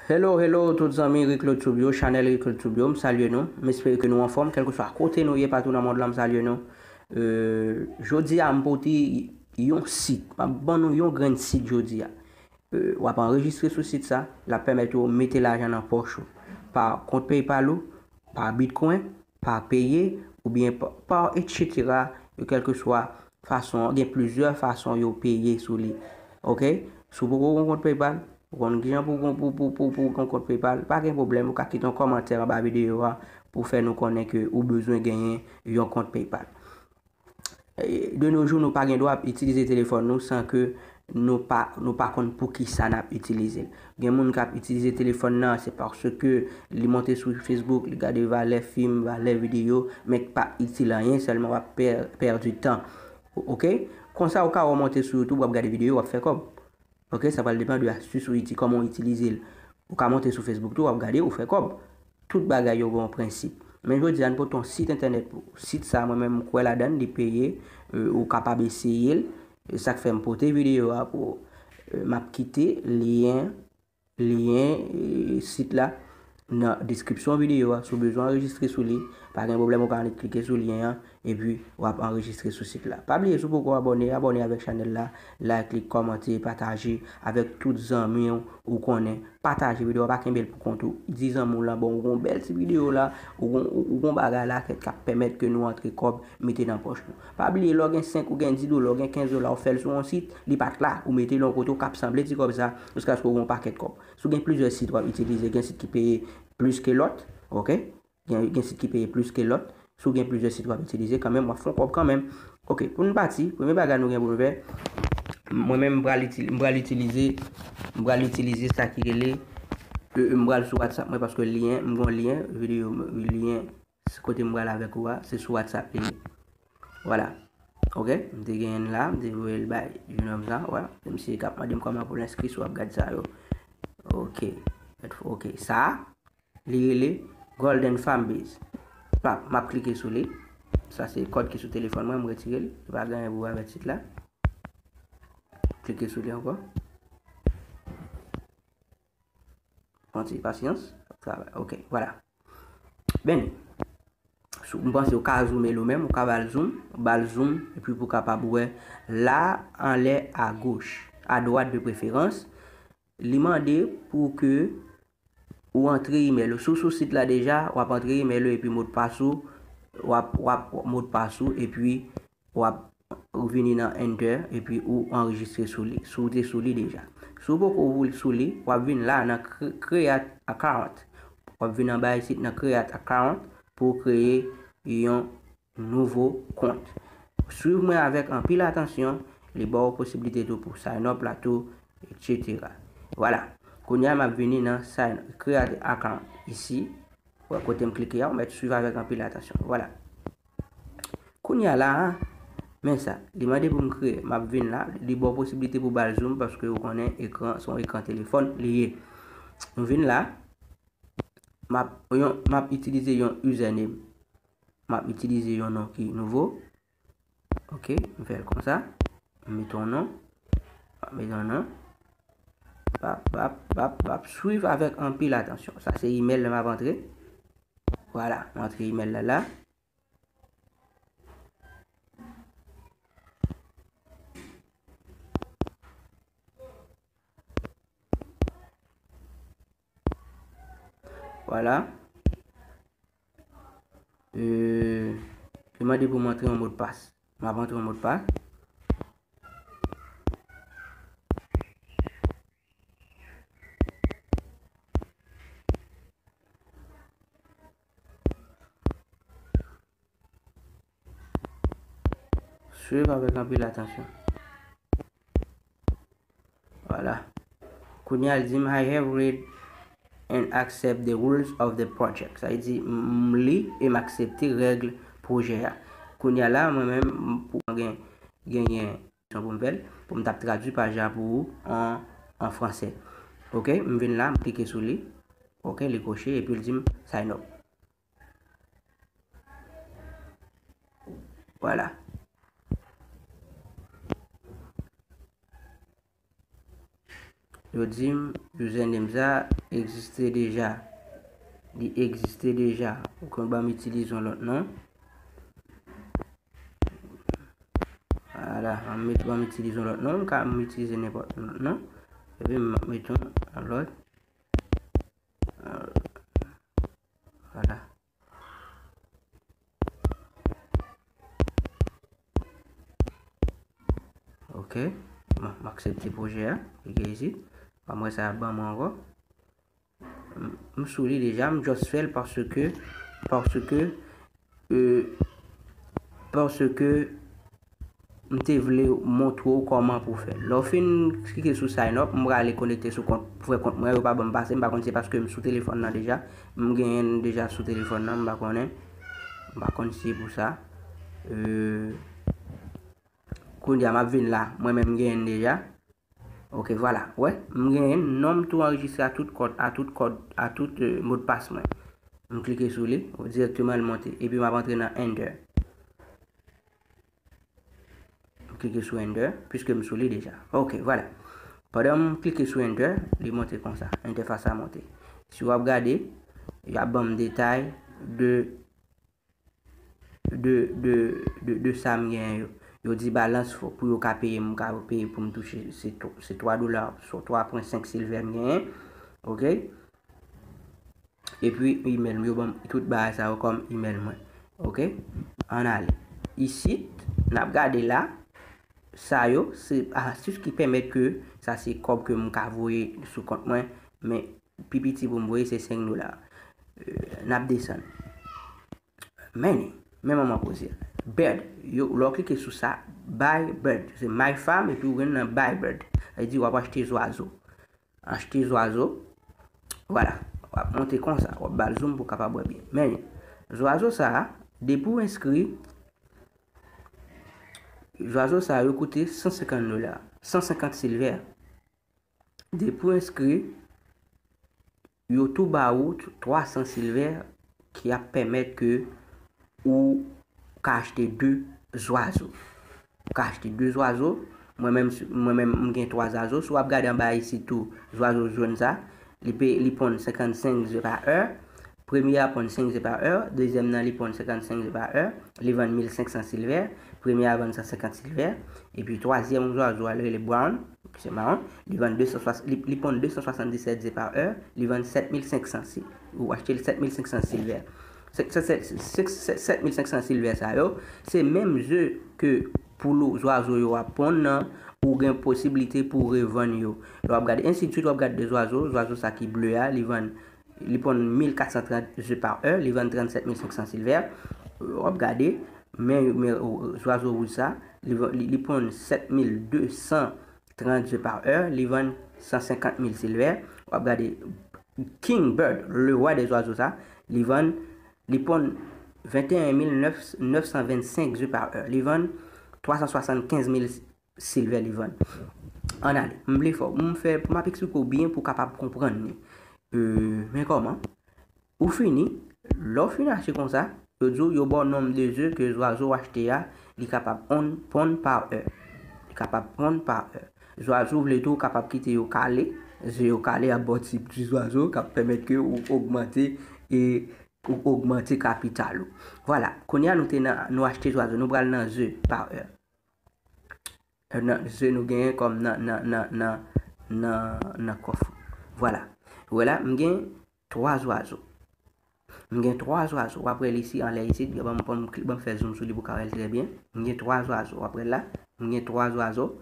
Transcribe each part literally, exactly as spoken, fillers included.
Hello, hello, tout zanmi Rick Claude Tube yo, chanèl Rick Claude Tube yo, m salye nou. M espere ke nou anfòm, kèlkeswa kote nou ye patou nan mond lan, m salye nou. Euh, jodi a, m pote yon sit. M ap ban nou yon grenn sit jodi a. Euh, w ap anrejistre sou sit sa, l ap pèmèt ou mete lajan nan pòch ou. Pa kont PayPal ou, pa Bitcoin, pa peye, oubyen pa, pa, et cetera. Yo, kèlkeswa fason an, gen plizyè fason yo peye sou li. Oke? Si w poko gen kont PayPal, ou konn kijan pou, pou, pou, pou, pou gen kont PayPal, pa gen pwoblèm, ou ka kite yon kòmantè anba videyo a pou fè nou konnen ke ou bezwen genyen yon kont PayPal. E, de nos jours, nou pa gen dwa ap itilize telefòn nou san ke nou pa, nou pa konn poukisa n ap itilize l. Gen moun k ap itilize telefòn nan, se paske li monte sou Facebook, li gade valè fim, valè videyo, men k pa itil anyen, sèlman w ap pè-, pèdi tan. O-, oke? Konsa, ou ka wè w monte sou YouTube, w ap gade videyo, w ap fè kòb. Oke, sa pral depann de astis ou iti-, kòman w itilize l. Ou ka monte sou Facebook tou, w ap gade, ou fè kòb. Tout bagay yo gen yon prensip. Men jodi a, n pote yon sit entènèt pou ou. Sit sa, mwen menm, m kwè ladan l, li peye, euh, ou kapab eseye l. E sa k fè m pote videyo a pou ou. Euh, m ap kite lyen, lyen, euh, sit la nan deskripsyon videyo a. Si w bezwen anrejistre sou li, pa gen pwoblèm, ou ka annik klike sou lyen an, epi w ap anrejistre sou sit la. Pa bliye, si w poko abòne, abòne avèk chanèl la, like li, kòmante, pataje avèk tout zanmi w ou konnen. Pataje videyo a, pa kenbe l pou kont ou. Di zanmi w lan, bon, ou gon bèl ti videyo la, ou gon, ou, ou gon bagay la, kèt k ap pèmèt ke nou antre kòb, mete nan pòch nou. Pa bliye, lè w gen senk, ou gen dis dola, ou gen kenz dola, ou fè l sou yon sit, li pa t la, ou mete l yon kote, ou k ap sanble ti kòb sa, jiskaske w gen yon pakèt kòb. Si w gen plizyè sit w ap itilize, gen sit ki peye plis ke lòt, oke? Gen, gen sit ki peye plis ke lòt. Si w gen plizyè sit w ap itilize, kanmenm, w ap fè yon kòb kanmenm. Oke, pou n pati, premye bagay nou gen pou n fè, mwen menm, m pral itili-, m pral itilize, m pral itilize sa ki rele, euh, m pral sou WhatsApp mwen, paske lyen, m gon lyen, videyo, lyen, se kote m pral avèk ou a, se sou WhatsApp li ye. Vwala. Oke, m te genyen l la, m te voye l bay youn nan sa, vwala. Se misye k ap mande m kòman pou l enskri, si w ap gad sa yo. Oke. Oke, sa a, li rele Golden Farm Base. Pap, m ap klike sou li. Sa se kòd ki sou telefòn mwen, m retire l. Li pa gen anyen pou wè avèk sit la. Klike sou li ankò. Pran ti pasyans. Travay. Oke, vwala. Ben, si w, m panse w ka zoome l ou menm, ou ka ba l zoom, ba l zoom, epi pou w kapab wè la anlè agoch, adwat de preferans, li mande pou ke ou antre imèl ou. Si w sou sit la deja, w ap antre imèl ou epi modpas ou, w ap, w ap, modpas ou, epi w ap vini nan Enter, epi ou anrejistre sou li, si w te sou li deja. Si w poko sou li, w ap vin la nan cre-, Create Account. W ap vin anba isit nan Create Account pou w kreye yon nouvo kont. Swiv mwen avèk anpil atansyon, li ba w posiblite tou pou sign up la tou, et cetera. Vwala. Kounye a, m ap vini nan sign, Create Account isi. Wè kote m klike a, ou mèt swiv avèk anpil atansyon. Vwala. Kounye a la a, men sa, li mande pou m kreye, m ap vin la, li ba w posiblite pou ba l zoom paske ou konnen ekran, se yon ekran telefòn li ye. M vin la, m ap, yon, m ap itilize yon username. M ap itilize yon non ki nouvo. Oke, m fè l konsa. M mete yon non. M ap mete yon non. Pap, pap, pap, pap. Swiv avèk anpil atansyon. Sa se imèl la m ap antre. Vwala, m antre imèl la la. Vwala. Euh, li mande pou m antre yon modpas. M ap antre yon modpas. Swiv avèk anpil atansyon. Vwala. Kounye a, l di m, "I have read and accept the rules of the project." Sa vle di, m, m li e m aksepte règ pwojè a. Kounye a la, mwen menm, m, pou mwen gen, genyen pou m fè l, pou m t ap tradui paj la pou ou an, an fransè. Oke, m vin la, m klike sou li. Oke, li koche, epi l di m, "Sign up." Vwala. Yo di m username sa egziste deja. Li egziste deja. Ou konn ban m itilize yon lòt non. Vwala, an met ban m itilize yon lòt non. M ka m itilize nenpòt yon lòt non. Epi m met yon lòt. Vwala. Ok. Bon, m aksepte pwojè a. Klike isit. Pa m wè sa ap ban mwen ankò. M sou li deja, m just fè l paske, paske, euh, paske m te vle montre w kòman pou fè l. Lè w fin klike sou sign up, m prale konekte sou kont, vrè kont mwen, yo pa ban m pase, m pa konn se paske m sou telefòn nan deja, m genyen l deja sou telefòn nan, m pa konnen, m pa konn si se pou sa. Euh, kounye a m ap vin la, mwen menm m genyen l deja. Ok, vwala. Wè, m genyen non m tou anrejistre a tout kòd, a tout kòd, a tout euh, modpas mwen. M klike sou li, direkteman l monte. Epi m ap antre nan enter. M klike sou enter, piske m sou li deja. Ok, vwala. Pandan m klike sou enter, li monte konsa. Entèfas la monte. Si w ap gade, y ap ban m detay de de, de, de, de sa m genyen yo. Yo di balans fò pou yo ka peye m, ka peye pou m touche se twa dola, swa twa pwen senk silvè m genyen. Ok? Epi email m, yo ban m tout bagay sa yo kòm email mwen. Ok? Ann ale. Isit, n ap gade la, sa yo, se astis ki pèmèt ke sa se kòb ke m ka voye sou kont mwen, men pi piti pou m voye se senk dola. Euh, n ap desann. Men, men manman koze. Bird, yo, lè w klike sou sa, buy bird. Se my farm, epi ou gen nan buy bird. Sa vle di w ap achte zwazo. Achte zwazo. Vwala. W ap monte konsa. W ap ba l zoom pou w kapab wè byen. Men, zwazo sa a, depi w enskri, zwazo sa a, yo koute san senkant dola. San senkant silvè. Depi w enskri, yo tou ba ou twa san silvè ki ap pèmèt ke ou ka achte de zwazo. Ou ka achte de zwazo. Mwen menm, mwen menm, m gen twa zwazo. Si w ap gade anba isit tou, zwazo jòn sa, li pe, li ponn senkannsenk ze pa è. Premye a ponn senk ze pa è, dezyèm nan li ponn senkannsenk ze pa è, li vann mil senk san silvè, premye a vann san senkant silvè, epi twazyèm zwazo a, li rele brown, se mawon, li vann de san swasant, li, li ponn de san swasanndisèt ze pa è, li vann sèt mil senk san si, ou achte l sèt mil senk san silvè. Sèt, sèt, sèt, sèt, sèt, sèt mil senk san silvè sa yo, se menm ze ke poul ou zwazo yo ap ponn nan, ou gen posiblite pou revann yo. Lè w ap gade, ensidswit, w ap gade de zwazo, zwazo sa ki ble a, li vann li ponn mil kat san trant ze pa è, li vann trannsèt mil senk san silvè. W ap gade, men, men zwazo wouj sa, li, li, li ponn sèt mil de san trant ze pa è, li vann san senkant mil silvè. W ap gade King Bird, le roi des oiseaux sa, li vann, li ponn venteyen mil nèf san vennsenk ze pa è, li vann twa san swasannkenz mil silvè li vann. Ann ale, m vle fè w, m fè, pou m ap eksplike w byen pou w kapab konprann li. Euh, men kòman? Ou fini, lè w fin achte konsa, yo di w, yo ba w nonb de ze ke zwazo achte a, li kapab on ponn pa è. Li kapab ponn pa è. Zwazo vle tou, ou kapab kite yo kale, ze yo kale ap ba w ti, ti zwazo k ap pèmèt ke ou ogmante e ou ogmante kapital ou. Vwala, kounye a nou te nan, nou achte zwazo, nou pral nan ze pa è. Nan ze nou genyen kòm nan, nan, nan, nan, nan, nan kòf. Vwala. Ou wè la, m gen twa zwazo. M gen twa zwazo. W ap wè l isi, anlè isit, ban m, ban m, ban m fè zoom sou li pou w ka wè l trè byen. M gen twa zwazo. W ap wè l la, m gen twa zwazo.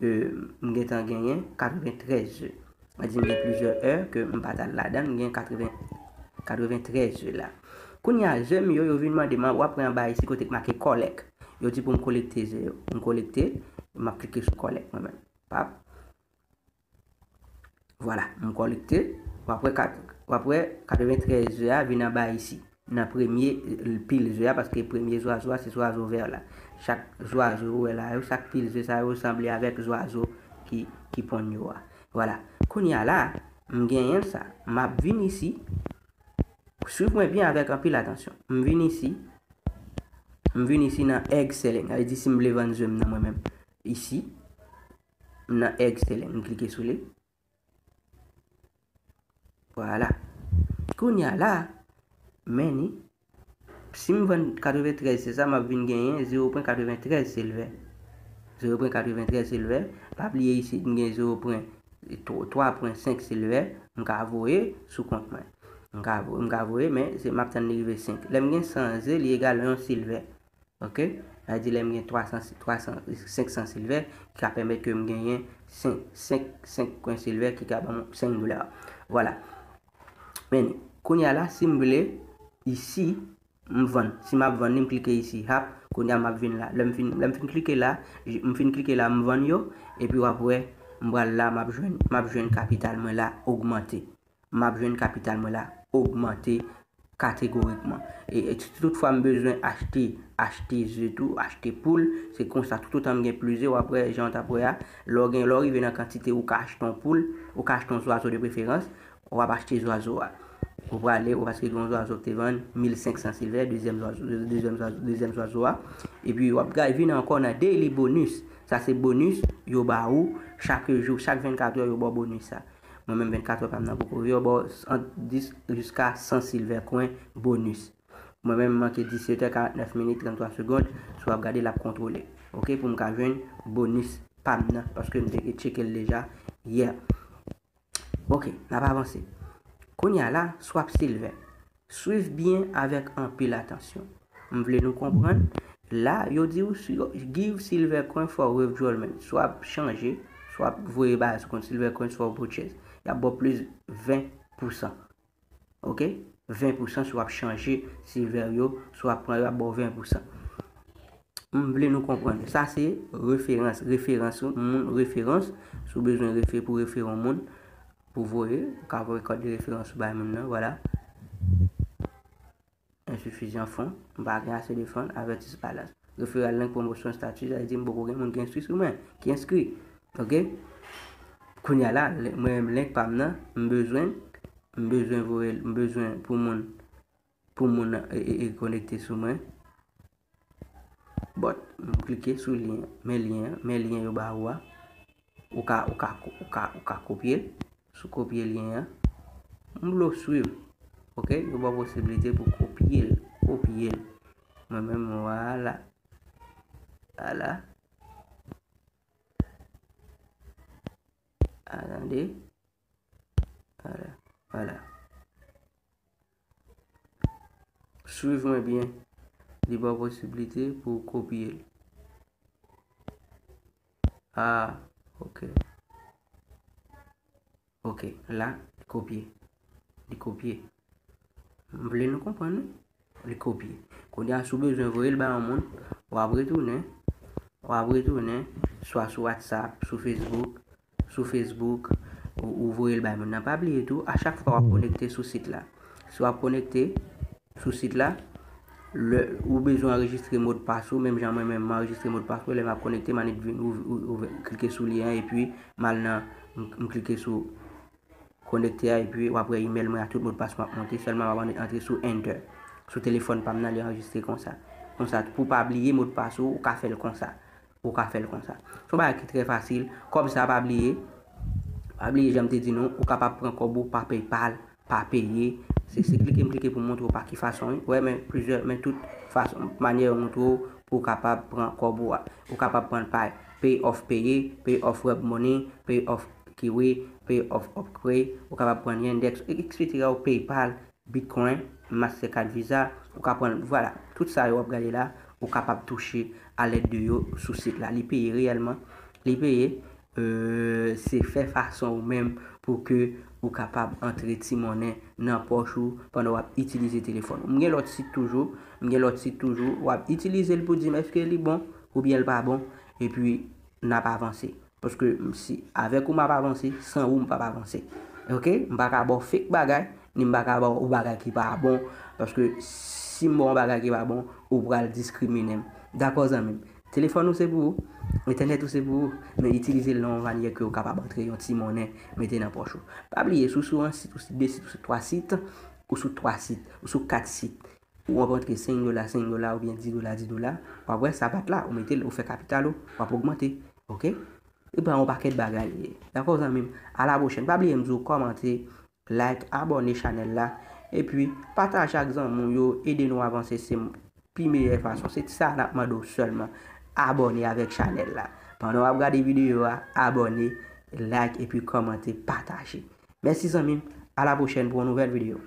Euh, m gentan genyen katreventrèz ze. Sa di m gen plizyè è ke m pa t al ladan l, m gen katreven, katreventrèz ze la. Kounye a, ze m yo, yo vin mande m, w ap wè anba isi kote k make collect. Yo di pou m kolekte ze yo. M kolekte, m ap klike sou collect mwen menm. Pap. Vwala, m kolekte. W ap wè kat, w ap wè katreventrèz ze a vin anba isi. Nan premye, euh, pil ze a, paske premye zwazo a, se zwazo vè la. Chak zwazo ou wè la yo, chak pil ze sa yo sanble avèk zwazo ki, ki ponn yo a. Vwala. Kounye a la, m genyen sa. M ap vin isi. Swiv mwen byen avèk anpil atansyon. M vin isi. M vin isi nan egg selling. Sa vle di si m vle vann ze m nan mwen menm. Isi. M nan egg selling. M klike sou li. Vwala. Kounye a la, men ni, si m vann katreventrèz, se sa m ap vin genyen zewo pwen katreventrèz silver. Zewo pwen katreventrèz silver. Pa bliye isit, m gen zewo pwen twa pwen senk silver. M ka voye sou kont mwen. M ka, vo- m ka voye, men se m ap tann li rive senk. Lè m gen san ze, li egal yon silver. Ok? Sa vle di lè m gen twa san, twa san, senk san silver, ki ka pèmèt ke m genyen senk, senk, senk kwen silver ki ka ban m senk dola. Vwala. Men, kounye a la, si m vle, isi, m vann. Si m ap vann li, m klike isi, hap, kounye a m ap vin la. Lè m fin, lè m fin klike la, j- m fin klike la, m vann yo, epi w ap wè, m pral la, m ap jwenn, m ap jwenn kapital mwen la ogmante. M ap jwenn kapital mwen la ogmante kategorikman. E, e si toutfwa m bezwen achte, achte ze tou, achte poul, se konsa, toutotan m gen plis ze, w ap wè, jan w t ap wè a, lè w gen, lè w rive nan kantite ou ka achte yon poul, ou ka achte yon zwazo de preferans, w ap achte zwazo a. Ou prale, ou paske gen yon zwazo ki te vann mil senk san silver, dezyèm zwazo, dezyèm zwazo, dezyèm zwazo a. Epi w ap gade vin ankò nan daily bonus. Sa se bonus yo ba ou chak jou, chak vennkat è yo ba w bonus sa. Mwen menm vennkat è pa m nan poko rive, yo ba w ant dis jiska san silver kwen bonus. Mwen menm m manke disèt è karantnèf minit tranntwa segond, si w ap gade l ap kontwole. Ok, pou m ka jwenn bonus pa m nan, paske m te tcheke l deja yè. Ok, n ap avanse. Kounye a la, swap silver. Swiv byen avèk anpil atansyon. M vle nou konprann, la, yo di w si- give silver coin for withdrawal. Si w ap chanje, si w ap voye bagay sou kont silver coin for purchase, y ap ba w plis ven pousan. Ok? Ven pousan si w ap chanje silver yo, si w ap pran yo, y ap ba w ven pousan. M vle nou konprann. Sa se referans, referans, moun referans. Si w bezwen refe pou refere yon moun, pou voye, ou ka voye kòd de referans ou bay moun nan, vwala. Insuffisant fonds, m pa gen ase de fonds, avertise balance. Referral link promotion status, sa vle di m poko gen moun ki enskri sou mwen, ki enskri. Ok? Kounye a la, lè- mwen menm link pa m nan, m bezwen, m bezwen voye, m bezwen pou moun, pou moun nan e, e, e konekte sou mwen. But, m klike sou lyen, men lyen an, men lyen yo ba ou a. Ou ka, ou ka, ou ka, ou ka kopye l. Si w kopye lyen an, m vle w swiv. Ok? Yo ba w posiblite pou kopye l. Kopye l. Mwen menm, vwala. Vwala. Atande. Vwala. Vwala. Swiv mwen byen. Li ba w posiblite pou w kopye l. Ah, ok. Ok, la, li kopye. Li kopye. M vle nou konprann, wi. Li kopye. Kounye a, si w bezwen voye l ba yon moun, w ap retounen. W ap retounen, swa sou WhatsApp, sou Facebook, sou Facebook, ou, ou voye l bay moun nan. Pa bliye tou, a chak fwa w ap konekte sou sit la. Si w ap konekte sou sit la, lè ou bezwen anrejistre modpas ou, menm jan mwen menm m anrejistre modpas mwen, lè m ap konekte, m annik vin ou, ou, ou klike sou lyen an, epi m al nan, m, m klike sou konekte a, epi w ap wè email mwen a, tout modpas mwen ap monte, sèlman m ap annik antre sou enter. Sou telefòn pa m nan, li anrejistre konsa. Konsa, pou w pa bliye modpas ou, ou ka fè l konsa. Ou ka fè l konsa. Se yon bagay ki trè fasil. Kòb sa, pa bliye, pa bliye, jan m te di nou, ou kapab pran kòb ou pa PayPal, pa peye. Se, se klike m klike pou m montre w pa ki fason, wi. Wè, men plizyè, men tout fason, manyè yo montre w pou w kapab pran kòb ou a. Ou kapab pran pa Pay of Peye, Pay of Web Money, Pay of Kiwi, Pay of Upgrade, ou kapab pran Yandex, etsetera, ou PayPal, Bitcoin, Mastercard, Visa, ou ka pran, vwala, tout sa yo w ap gade la, ou kapab touche alèd de yo sou sit la. Li peye reyèlman, li peye, euh, se fè fason ou menm pou ke ou kapab antre ti monnen nan pòch ou pandan w ap itilize telefòn ou. M gen lòt sit toujou, m gen lòt sit toujou, w ap itilize l pou di m èske li bon oubyen l pa bon, epi n ap avanse. Paske m, si, avèk ou m ap avanse, san ou m p ap avanse. Ok? M pa ka ba w fake bagay, ni m pa ka ba w bagay ki pa bon. Paske si m ba w yon bagay ki pa bon, ou pral diskrimine m. Dakò, zanmi m? Telefòn ou se pou ou, entènèt ou se pou ou, men itilize l nan yon manyè ke w kapab antre yon ti monnen, mete nan pòch ou. Pa bliye, si w sou yon sit, ou sou de sit, ou sou twa sit, ou sou twa sit, ou sou kat sit, ou ap antre senk dola, senk dola oubyen dis dola, dis dola, w ap wè sa bat la, ou mete l, ou fè kapital ou, w ap ogmante. Ok? E pa yon pakèt bagay li ye. Dakò, zanmi m? A la pwochèn. Pa bliye m di w kòmante, like, abòne chanèl la, epi pataje ak zanmi w yo, ede nou avanse, se pi meyè fason. Se sa n ap mande w sèlman, abòne avèk chanèl la. Pandan w ap gade videyo a, abòne, like, epi kòmante, pataje. Mèsi zanmi m, a la pwochèn pou yon nouvèl videyo.